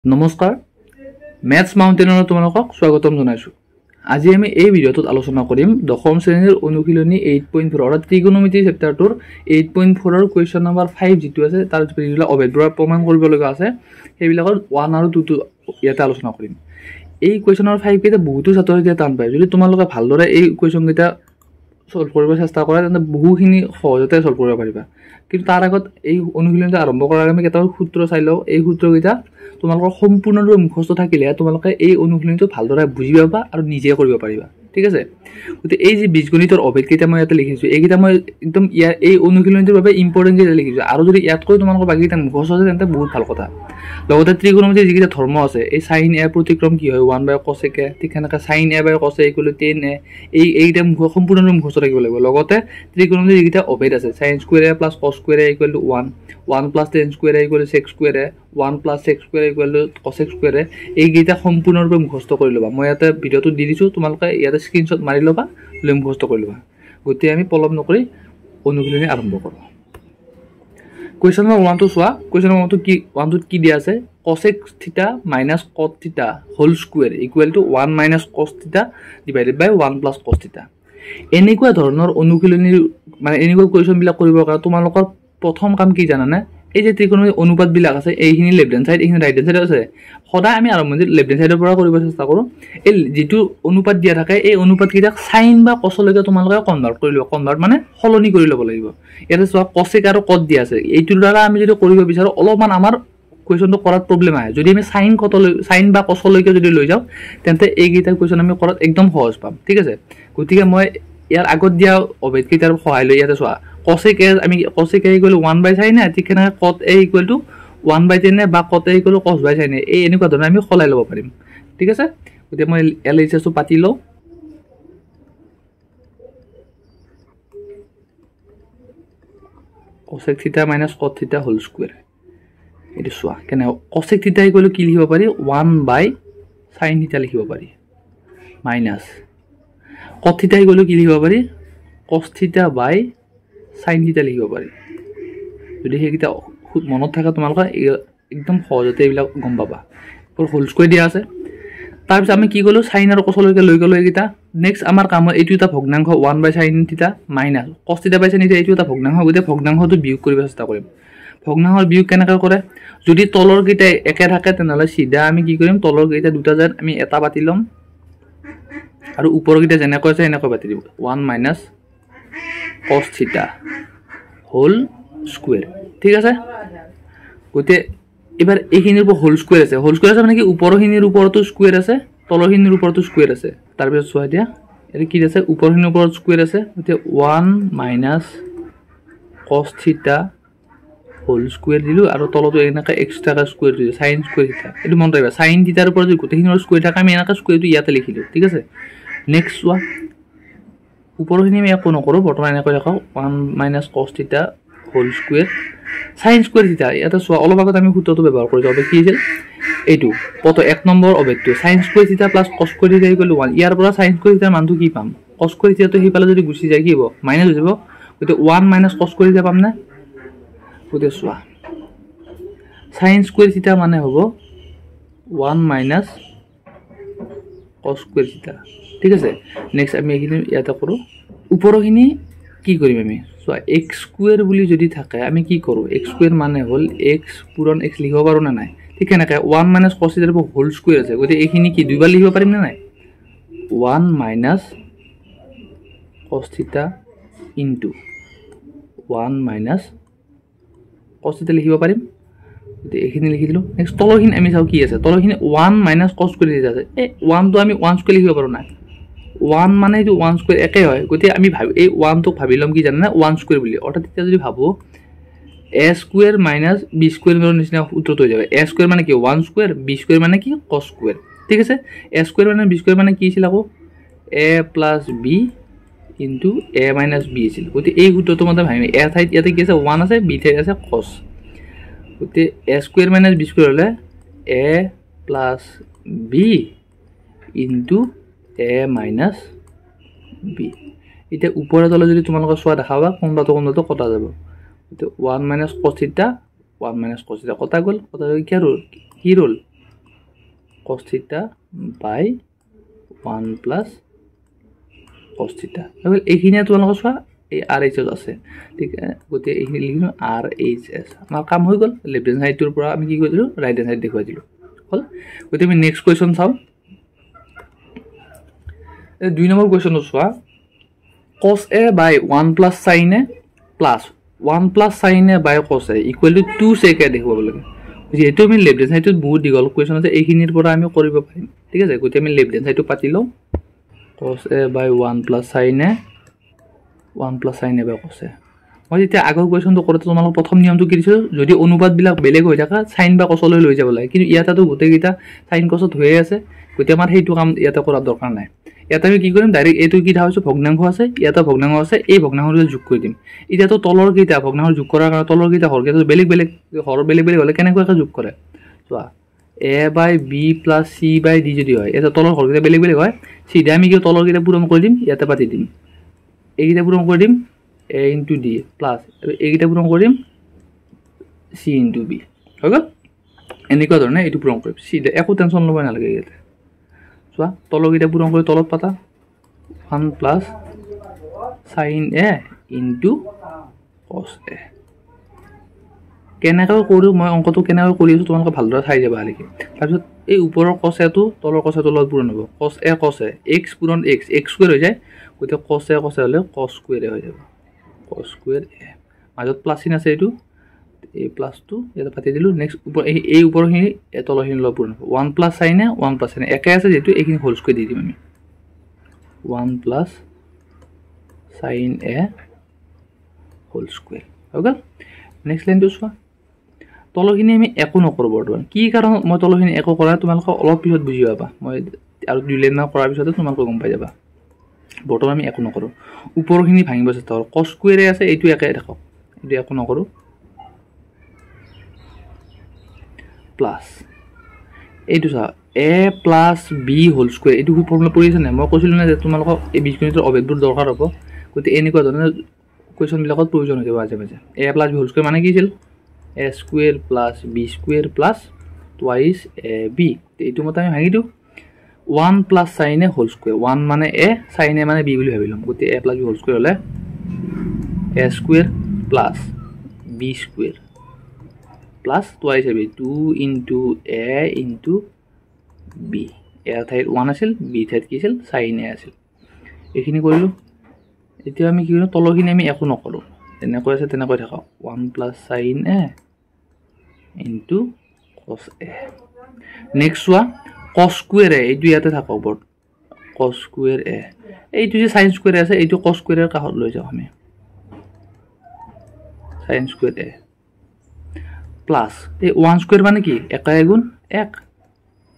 নমস্কাৰ, মেথছ মাউণ্টেইনলৈ তোমালোকক স্বাগতম জনাইছোঁ। আজি আমি এই ভিডিঅ'টোত আলোচনা কৰিম দশম শ্ৰেণীৰ অনুশীলনী 8.4, অৰ্থাৎ ত্ৰিকোণমিতি চেপ্টাৰটোৰ 8.4ৰ কুৱেশ্যন নম্বৰ 5 যিটো আছে, তাৰ যিবিলাক অভেদবোৰৰ প্ৰমাণ কৰিব লগা আছে, সেইবিলাকৰ 1 আৰু 2টো ইয়াতে আলোচনা কৰিম। এই কুৱেশ্যন নম্বৰ 5কেইটা বহুতো ছাত্ৰ ছাত্ৰীয়ে টান পায়। যদি তোমালোকে ভালদৰে এই কুৱেশ্যনকেইটা ছল্ভ কৰিব চেষ্টা কৰা, তেন্তে বহুখিনি সহজতে ছল্ভ কৰিব পাৰিবা। কিন্তু তাৰ আগত এই অনুশীলনীটো আৰম্ভ কৰাৰ আগত আমি কেইটামান সূত্ৰ চাই লওঁ। এই সূত্ৰকেইটা তোমালোকৰ সম্পূৰ্ণৰূপে মুখস্থ থাকিলেহে তোমালোকে এই অনুশীলনীটো ভালদৰে বুজি পাবা আৰু নিজে কৰিব পাৰিবা, ঠিক আছে? গতিকে এই যি বীজগণিতৰ অভেদকেইটা মই ইয়াতে লিখিছোঁ, এইকেইটা মই একদম ইয়াৰ এই অনুশীলনীটোৰ বাবে ইম্পৰ্টেণ্ট কেইটা লিখিছোঁ। আৰু যদি ইয়াতকৈ তোমালোকৰ বাকীকেইটা মুখস্থ আছে, তেন্তে বহুত ভাল কথা। লগতে ত্ৰিকোণমিতিৰ যিকেইটা ধৰ্ম আছে, এই চাইন এ প্ৰতিক্ৰম কি হয়, 1 বাই কচেক এ, ঠিক সেনেকৈ চাইন এ বাই কচ এ ইকুৱেল টু টেন এ, এইকেইটা সম্পূৰ্ণৰূপে মুখস্থ থাকিব লাগিব। লগতে ত্ৰিকোণমিতিৰ যিকেইটা অভেদ আছে, চাইন স্কুৱেৰ এ প্লাছ কচ square A equal to 1, 1 plus tan square A equal to check square A, 1 plus check square equal to কচেক square এ, এইকেইটা সম্পূৰ্ণৰূপে মুখস্থ কৰি ল'বা। মই ইয়াতে ভিডিঅ'টো দি দিছোঁ, তোমালোকে ইয়াতে স্ক্ৰীনশ্বট মাৰি ল'বা, লৈ মুখস্থ কৰি ল'বা। গতিকে আমি পলম নকৰি অনুশীলনী আৰম্ভ কৰোঁ। কুৱেশ্যন নম্বৰ 1টো চোৱা। কুৱেশ্যন নম্বৰ 1টো কি, 1টোত কি দিয়া আছে? কচেক থিটা মাইনাছ কট থিটা whole square equal to 1 minus কচ থিটা ডিভাইডেড বাই 1 প্লাছ কচ থিটা। এনেকুৱা ধৰণৰ অনুশীলনীৰ মানে এনেকুৱা কুৱেশ্যনবিলাক কৰিবৰ কাৰণে তোমালোকৰ প্ৰথম কাম কি জানানে? এই যে ত্ৰিকোণমিতিৰ অনুপাতবিলাক আছে, এইখিনি লেফ্ট হেণ্ড চাইড, এইখিনি ৰাইট হেণ্ড চাইড আছে। সদায় আমি আৰম্ভণিত লেফ্ট হেণ্ড চাইডৰ পৰা কৰিব চেষ্টা কৰোঁ। এই যিটো অনুপাত দিয়া থাকে, এই অনুপাতকেইটাক চাইন বা কচলৈকে তোমালোকে কনভাৰ্ট কৰি ল'ব। কনভাৰ্ট মানে সলনি কৰি ল'ব লাগিব। ইয়াতে চোৱা, কচেক আৰু কট দিয়া আছে। এইটোৰ দ্বাৰা আমি যদি কৰিব বিচাৰোঁ, অলপমান আমাৰ কুৱেশ্যনটো কৰাত প্ৰব্লেম আহে। যদি আমি চাইন কটলৈ, চাইন বা কচলৈকে যদি লৈ যাওঁ, তেন্তে এইকেইটা কুৱেশ্যন আমি কৰাত একদম সহজ পাম, ঠিক আছে? গতিকে মই ইয়াৰ আগত দিয়া অভেদকেইটাৰ সহায় লৈ ইয়াতে চোৱা, কচেক এ, আমি কচেক এ ইকুৱেল 1 বাই চাইন এ, ঠিক সেনেকৈ কট a equal to 1 by ten এ বা কট এ ইকুৱেল টু কচ বাই চাইন এ, এই এনেকুৱা ধৰণে আমি সলাই ল'ব পাৰিম, ঠিক আছে? গতিকে মই এল এইচ এছটো পাতি লওঁ। কচেক থিটা মাইনাছ কট থিটা হোল স্কুৱেৰ। এইটো চোৱা কেনে, কচেক থিটা ইকুৱেল কি লিখিব পাৰি? 1 বাই চাইন থিটা লিখিব পাৰি, মাইনাছ কট থিটা ইকুৱেল কি লিখিব পাৰি? কচ থিটা বাই চাইন থিটা লিখিব পাৰি। যদি সেইকেইটা মনত থাকে তোমালোকৰ, একদম সহজতে এইবিলাক গম পাবা। হোল স্কুৱেৰ দিয়া আছে। তাৰপিছত আমি কি কৰিলোঁ? চাইন আৰু কচলৈকে লৈ গ'লোঁ এইকেইটা। নেক্সট আমাৰ কাম হ'ল এইটো এটা ভগ্নাংশ 1 বাই চাইন থিটা মাইনাছ কচ থিটা বাই চাইন থিটা, এইটো এটা ভগ্নাংশ, গতিকে ভগ্নাংশটো বিয়োগ কৰিব চেষ্টা কৰিম। ভগ্নাংশৰ বিয়োগ কেনেকৈ কৰে? যদি তলৰ কেইটা একে থাকে, তেনেহ'লে চিধা আমি কি কৰিম? তলৰ কেইটা দুটা জেগাত আমি এটা পাতি ল'ম আৰু ওপৰকেইটা যেনেকৈ আছে সেনেকৈ পাতি দিব, 1 মাইনাছ কচ থিটা হোল স্কুৱেৰ, ঠিক আছে? গতিকে এইবাৰ এইখিনিৰ ওপৰত হোল স্কুৱেৰ আছে। হোল স্কুৱেৰ আছে মানে কি? ওপৰখিনিৰ ওপৰতো স্কুৱেৰ আছে, তলৰখিনিৰ ওপৰতো স্কুৱেৰ আছে। তাৰপিছত চোৱা, এতিয়া ইয়াতে কি আছে? ওপৰখিনিৰ ওপৰত স্কুৱেৰ আছে, গতিকে 1 মাইনাছ কচ থিটা হোল স্কুৱেৰ দিলোঁ আৰু তলতো এনেকৈ এক্সট্ৰাকৈ স্কুৱেৰ দিলোঁ, চাইন স্কুৱেৰ থিটা। এইটো মনত ৰাখিবা, চাইন থিটাৰ ওপৰত যদি গোটেইখিনিৰ স্কুৱেৰ থাকে, আমি এনেকৈ স্কুৱেৰটো ইয়াতে লিখিলোঁ, ঠিক আছে? নেক্সট চোৱা, ওপৰখিনি আমি একো নকৰোঁ বৰ্তমান, এনেকৈ ৰাখোঁ, 1 মাইনাছ কচ থিটা হোল স্কুৱেৰ চাইন স্কুৱেৰ থিটা। ইয়াতে চোৱা, অলপ আগত আমি সূত্ৰটো ব্যৱহাৰ কৰিছোঁ। অভেদ কি আছিল এইটো? পত 1 নম্বৰ অভেদটো, চাইন স্কুৱেৰ থিটা প্লাছ কচ স্কুৱেৰ থিটা ইকুৱেল টু 1। ইয়াৰ পৰা চাইন স্কুৱেৰ থিটাৰ মানটো কি পাম? কচ স্কুৱেৰ থিটাটো সেইফালে যদি গুচি যায় কি হ'ব? মাইনাছ হৈ যাব। গতিকে 1 মাইনাছ কচ স্কুৱেৰ থিটা পামনে? গতিকে চোৱা, চাইন স্কুৱেৰ থিটা মানে হ'ব 1 মাইনাছ কচ স্কুৱেৰ থিটা, ঠিক আছে? নেক্সট আমি এইখিনি ইয়াতে কৰোঁ। ওপৰখিনি কি কৰিম আমি? চোৱা, এক্স স্কুৱেৰ বুলি যদি থাকে আমি কি কৰোঁ? এক্স স্কুৱেৰ মানে হ'ল এক্স পূৰণ এক্স লিখিব পাৰোঁ নে নাই? ঠিক সেনেকৈ 1 মাইনাছ কচ থিটাৰ হোল স্কুৱেৰ আছে, গতিকে এইখিনি কি দুইবাৰ লিখিব পাৰিম নে নাই? 1 মাইনাছ কচ থিটা ইনটু 1 মাইনাছ কচ থিটা লিখিব পাৰিম। গতিকে এইখিনি লিখি দিলোঁ। নেক্সট তলৰখিনি আমি চাওঁ কি আছে। তলৰখিনি 1 মাইনাছ কচ স্কুৱেৰ থিটা আছে। এই 1টো আমি 1 স্কুৱেৰ লিখিব পাৰোঁ নাই? 1 মানে এইটো 1 স্কুৱেৰ একেই হয়। গতিকে আমি ভাবি এই 1টোক ভাবি ল'ম কি জানানে? 1 স্কুৱেৰ বুলি। অৰ্থাৎ তেতিয়া যদি ভাবোঁ, এ স্কুৱেৰ মাইনাছ বি স্কুৱেৰৰ নিচিনা সূত্ৰটো হৈ যাব। এ স্কুৱেৰ মানে কি? 1 স্কুৱেৰ, বি স্কুৱেৰ মানে কি? কচ স্কুৱেৰ, ঠিক আছে? এ স্কুৱেৰ মানে বি স্কুৱেৰ মানে কি আছিল আকৌ? A plus B into A minus B আছিল। গতিকে এই সূত্ৰটো মতে ভাবিম, এ ঠাইত ইয়াতে কি আছে? 1 আছে, বি ঠাইত আছে কচ। গতিকে এ স্কুৱেৰ মাইনাছ বি স্কুৱেৰ হ'লে A plus B into a minus B. এতিয়া ওপৰে তলে যদি তোমালোকে চোৱা, দেখা পাবা কোনোবাটো কোনোবাটো কটা যাব। গতিকে 1 মাইনাছ কচ থিটা, 1 মাইনাছ কচ থিটা কটা গ'ল। কটা গ'ল, কি ৰ'ল? কি ৰ'ল? cos theta by 1 plus cos theta. এইখিনিয়ে তোমালোকে চোৱা এই আৰ এইচ এছ আছে, ঠিক, গতিকে এইখিনি লিখিলোঁ আৰ এইচ এছ। আমাৰ কাম হৈ গ'ল, লেফ্ট হেণ্ড ছাইডটোৰ পৰা আমি কি কৰিলোঁ, ৰাইট হেণ্ড ছাইড দেখুৱাই দিলোঁ, হ'ল। গতিকে আমি নেক্সট কুৱেশ্যন চাওঁ। এই 2 নম্বৰ কুৱেশ্যনটো চোৱা, cos A by 1 plus sin A plus 1 plus sin A by cos A equal to 2 sec A দেখুৱাব লাগে। যিহেতু আমি লেফ্ট হেণ্ড ছাইডটোত বহুত দীঘল কুৱেশ্যন আছে, এইখিনিৰ পৰা আমি কৰিব পাৰিম, ঠিক আছে। গতিকে আমি লেফ্ট হেণ্ড ছাইডটো পাতি লওঁ, cos A by 1 plus sin A 1 plus sin A by cos A। মই যেতিয়া আগৰ কুৱেশ্যনটো কৰোঁতে তোমালোক প্ৰথম নিয়মটো কি দিছিলোঁ, যদি অনুপাতবিলাক বেলেগ হৈ থাকে চাইন বা কছলৈ লৈ যাব লাগে, কিন্তু ইয়াতেতো গোটেইকেইটা চাইন কছত হৈয়ে আছে, গতিকে আমাৰ সেইটো কাম ইয়াতে কৰাৰ দৰকাৰ নাই। ইয়াতে আমি কি কৰিম, ডাইৰেক্ট এইটো কি দেখা হৈছে, ভগ্নাংশ আছে, ইয়াতে ভগ্নাংশ আছে, এই ভগ্নাংশটো যোগ কৰি দিম। এতিয়াতো তলৰ কেইটা ভগ্নাংশ যোগ কৰাৰ কাৰণে তলৰ কেইটা হৰকেইটা বেলেগ বেলেগ, হৰ বেলেগ বেলেগ হ'লে কেনেকুৱাকৈ যোগ কৰে চোৱা, A by B plus C by D যদি হয়, ইয়াতে তলৰ হৰকেইটা বেলেগ বেলেগ হয়, চিধা আমি কি তলৰ কেইটা পূৰণ কৰি দিম, ইয়াতে পাতি দিম, এইকেইটা পূৰণ কৰি দিম এ ইনটু ডি প্লাছ এইকেইটা পূৰণ কৰিম চি ইনটু বি, হৈ গ'ল। এনেকুৱা ধৰণে এইটো পূৰণ কৰিম, চিধা একো টেনশ্যন ল'ব নালাগে। ইয়াতে চোৱা তলকেইটা পূৰণ কৰি তলত পাতা 1 plus sin A into cos A. কেনেকৈ কৰোঁ মই অংকটো কেনেকৈ কৰি আছোঁ তোমালোকে ভালদৰে চাই যাবা আলিকে। তাৰপিছত এই ওপৰৰ কছ এটো তলৰ কছ এটোৰ লগত পূৰণ হ'ব, cos A cos A x পূৰণ এক্স, এক্স স্কুৱেৰ হৈ যায়, গতিকে কছ এ কছ এ হ'লে কছ স্কুৱেৰ এ হৈ যাব, কছ স্কুৱেৰ এ, মাজত প্লাছ চিন আছে, এইটো এই প্লাছটো ইয়াতে পাতি দিলোঁ। নেক্সট ওপৰ এই ওপৰখিনি তলৰখিনিৰ লগত পূৰণ হ'ব, 1 plus sin A 1 plus sin A একে আছে যিহেতু এইখিনি হোল স্কুৱেৰ দি দিম আমি, 1 plus sin A whole square হৈ গ'ল। নেক্সট লাইনটো চোৱা, তলৰখিনি আমি একো নকৰোঁ বৰ্তমান। কি কাৰণত মই তলৰখিনি একো কৰা তোমালোকে অলপ পিছত বুজি পাবা, মই আৰু 2 লাইনমান কৰাৰ পিছতে তোমালোকে গম পাই যাবা। বৰ্তমান আমি একো নকৰোঁ, ওপৰখিনি ভাঙিব চেষ্টা কৰোঁ। কছ স্কুৱেৰে আছে, এইটো একে থাকক, এইটো একো নকৰোঁ, প্লাছ এইটো চোৱা A plus B whole square, এইটো ফৰ্মুলা পৰি আছে নাই, মই কৈছিলোঁ নাই যে তোমালোকক এই বীজগণিতৰ অভেদবোৰ দৰকাৰ হ'ব, গতিকে এনেকুৱা ধৰণৰ কুৱেশ্যনবিলাকত প্ৰয়োজন হৈ যাব মাজে মাজে। A plus B whole square মানে কি আছিল, A square plus B square plus twice A B, এইটো মতে আমি ভাঙি দিওঁ, 1 plus sin A whole square, 1 মানে এ চাইন এ মানে বি বুলি ভাবি ল'ম, গতিকে A plus B whole square হ'লে A square plus B square plus twice A B, 2 into A into B, এৰ ঠাইত 1 আছিল, বি ঠাইত কি আছিল, চাইন এ আছিল। এইখিনি কৰিলোঁ। এতিয়া আমি কি কৰিম, তলৰখিনি আমি একো নকৰোঁ, তেনেকৈ আছে তেনেকৈ থাকক, 1 plus sin A into cos A. Next চোৱা কছ স্কুৱেৰ এ, এইটো ইয়াতে থাকক বৰ্ড, কছ স্কুৱেৰ এ, এইটো যে চাইন স্কুৱেৰ আছে এইটো কছ স্কুৱেৰৰ কাষত লৈ যাওঁ আমি, চাইন স্কুৱেৰ এ প্লাছ এই 1 স্কুৱেৰ মানে কি, 1 গুণ 1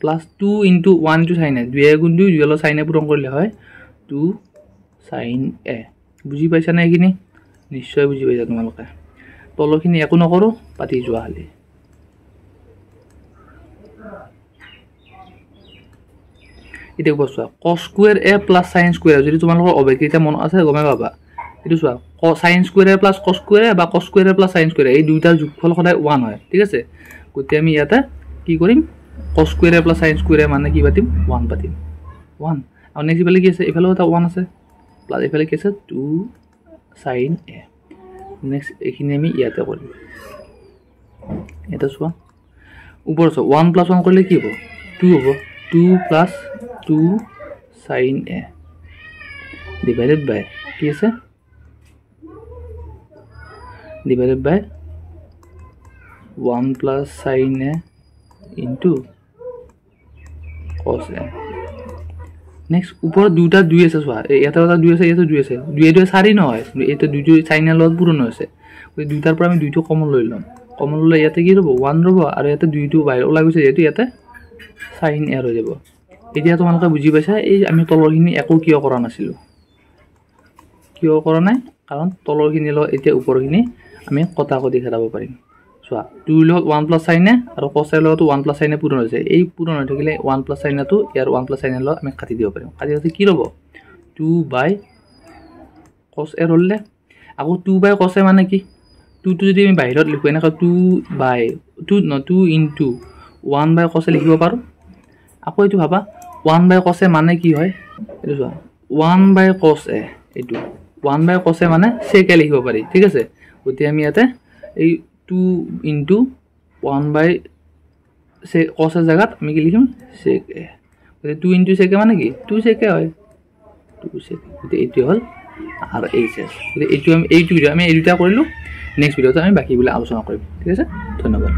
plus 2 into 1 into sin A, 2 গুণ 2, 2 লগত চাইন এ পূৰণ কৰিলে হয় 2 চাইন এ। বুজি পাইছানে এইখিনি? নিশ্চয় বুজি পাইছা তোমালোকে। তলৰখিনি একো নকৰোঁ, পাতি যোৱা খালি। এতিয়া চোৱা cos square A plus sin square, যদি তোমালোকৰ অভেদকেইটা মনত আছে গমেই পাবা। এইটো চোৱা sin square A plus cos square A বা cos square A plus sin square A, এই দুইটাৰ যোগফল সদায় 1 হয়, ঠিক আছে। গতিকে আমি ইয়াতে কি কৰিম, cos square A plus sin square A মানে কি পাতিম, 1 পাতিম, 1। আৰু নেক্সট ইফালে কি আছে, এইফালেও এটা 1 আছে, প্লাছ এইফালে কি আছে 2 চাইন এ। নেক্সট এইখিনি আমি ইয়াতে কৰিম। ইয়াতে চোৱা ওপৰত চোৱা 1 প্লাছ 1 কৰিলে কি হ'ব, 2 হ'ব, 2 plus 2 sin A divided by কি আছে, divided by 1 plus sin A into cos A. Next ওপৰত দুটা 2 আছে চোৱা, ইয়াতে এটা 2 আছে, ইয়াতে 2 আছে, 2 2 4 নহয়, ইয়াতে 2 চাইনৰ লগত পূৰণ হৈছে, গতিকে দুইটাৰ পৰা আমি 2টো কমন লৈ ল'ম। কমন ল'লে ইয়াতে কি ৰ'ব, 1 ৰ'ব, আৰু ইয়াতে 2টো বাহিৰ ওলাই গৈছে যিহেতু ইয়াতে চাইন এ হৈ যাব। এতিয়া তোমালোকে বুজি পাইছা এই আমি তলৰখিনি একো কিয় কৰা নাছিলোঁ, কিয় কৰা নাই, কাৰণ তলৰখিনিৰ লগত এতিয়া ওপৰখিনি আমি কটাকটি খেদাব পাৰিম। চোৱা 2 লগত 1 প্লাছ চাইন এ আৰু কছ এৰ লগতো 1 প্লাছ চাইন এ পূৰণ হৈছে, এই পূৰণ হৈ থাকিলে 1 প্লাছ চাইন এটো ইয়াৰ 1 প্লাছ চাইন এৰ লগত আমি কাটি দিব পাৰিম। কাটি দিওঁতে কি ৰ'ব, 2 বাই কছ এ ৰ'লে। আকৌ 2 বাই কছ এ মানে কি, 2টো যদি আমি বাহিৰত লিখোঁ এনেকৈ 2 বাই 2 ন 2 ইনটু 1 বাই কছ এ লিখিব পাৰোঁ। আকৌ এইটো ভাবা, ওৱান বাই কছ এ মানে কি হয়? এইটো চোৱা, ওৱান বাই কছ এ, এইটো ওৱান বাই কছ এ মানে চেক এ লিখিব পাৰি, ঠিক আছে। গতিকে আমি ইয়াতে এই 2 ইনটু ওৱান বাই কছ এ জেগাত আমি কি লিখিম? চেক এ। গতিকে 2 ইনটু চেক এ মানে কি? 2 চেক এ হয়, 2 চেক। গতিকে এইটোৱে হ'ল আৰ এইচ এছ। গতিকে এইটো আমি এইটো ভিডিঅ' আমি এই দুটা কৰিলোঁ, নেক্সট ভিডিঅ'ত আমি বাকীবিলাক আলোচনা কৰিম, ঠিক আছে। ধন্যবাদ।